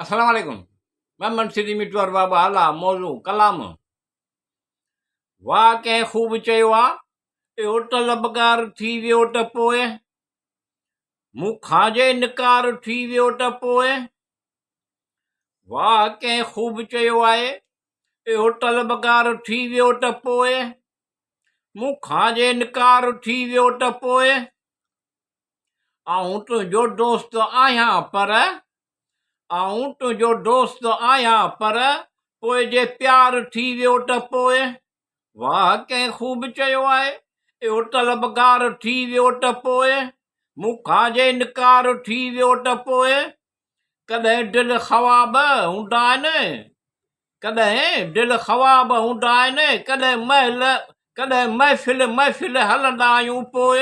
السلام عليڪم محمد سيدي مٺو ارباب اعليٰ موضوع ڪلام واھ ڪنهن خوب چيو آ اهو طلبگار ٿي ويو ته پوء مون کان جي انڪار ٿي ويو ته پوء واھ ڪنهن خوب چيو آهي اهو طلبگار ٿي ويو ته پوء مون کان جي انڪار ٿي ويو ته پوء آئون تنهنجو دوست آهيان پر آئون تنهنجو دوست آهيان پر پوء جي پيار ٿي ويو ته پوء واهه ڪنهن خوب چيو آهي اهو طلبگار ٿي ويو ته پوء مون کان جي انڪار ٿي ويو ته پوء ڪڏهن دل خواب هوندا آهن ڪڏهن دل خواب هوندا آهن ڪڏهن محل ڪڏهن محفل محفل هلندا آهيون پوء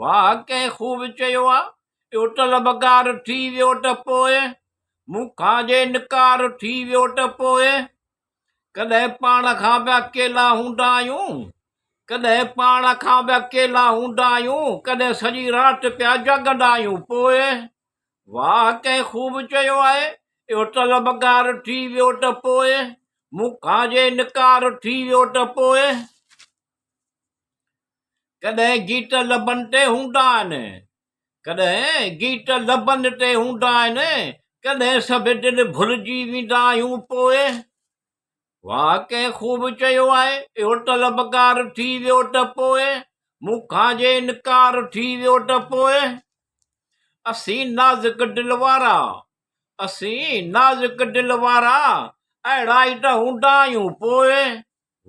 واهه ڪنهن خوب چيو آ اهو طلبگار ٿي ويو ته پوء مون کان جي انڪار ٿي ويو ته پوء ڪڏهن پاڻ کان به اڪيلا هوندا آهيون ڪڏهن پاڻ کان به اڪيلا هوندا آهيون ڪڏهن سڄي رات پيا جاڳندا آهيون پوء واهه ڪنهن خوب چيو آهي، اهو طلبگار ٿي ويو ته پوء، مون کان جي انڪار ٿي ويو ته پوء. ڪڏهن گيت لبن تي هوندا آهن، ڪڏهن گيت لبن تي هوندا آهن، ڪڏهن سڀ دل ڀلجي ويندا آهيون پوء. واهه ڪنهن خوب چيو آهي، اهو طلبگار ٿي ويو ته پوء، مون کان جي انڪار ٿي ويو ته پوء. اسين نازڪ دل وارا، اسين نازڪ دل وارا، اهڙا ئي ته هوندا آهيون پوء.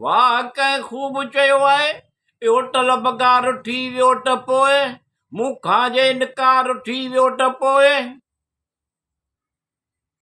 واهه ڪنهن خوب چيو آهي، اهو طلبگار ٿي ويو ته پوء، مون کان جي انڪار ٿي ويو ته پوء.